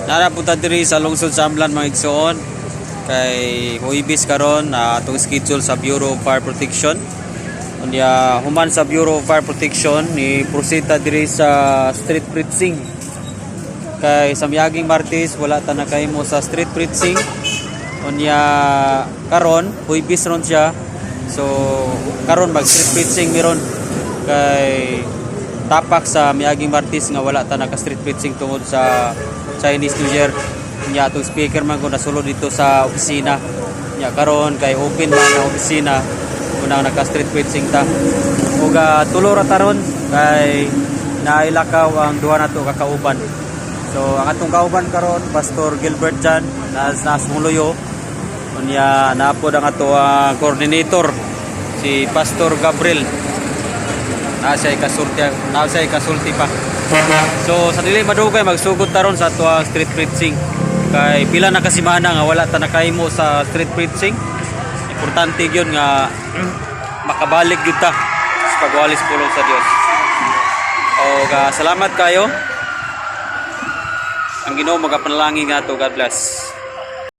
Naa po ta diri sa lungsod sa Amlan, mga igsoon, kay Huwebes karon na atong schedule sa Bureau of Fire Protection. Unya human sa Bureau of Fire Protection ni proceed ta diri sa street preaching. Kay sa miaging Martes wala ta nakahimo sa street preaching. Unya karon Huwebes ron siya. So karon mag street preaching mi ron kay tapak sa miaging Martes nga wala ta naka street preaching tungod sa Chinese New Year. Nya atong speaker man kung nasulod dito sa opisina. Nya karon kay open man ang opisina, unang naka street preaching ta. Ug tulo ra ta ron kay nailakaw ang duha nato ka kauban. So ang atong kauban karon, Pastor Gilbert Jan nas nas Muluyo. Unya napod ang ato ang coordinator, si Pastor Gabriel. Naa siya kasulti pa. So sa dili madugay, magsugod ta ron sa ato ang street preaching. Kay pila na ka semana nga wala ta nakahimo sa street preaching. Importante gyud nga makabalik gyud ta sa pagwalis pulong sa Dios. O salamat kayo. Ang Ginoo magapanalangin nato. God bless.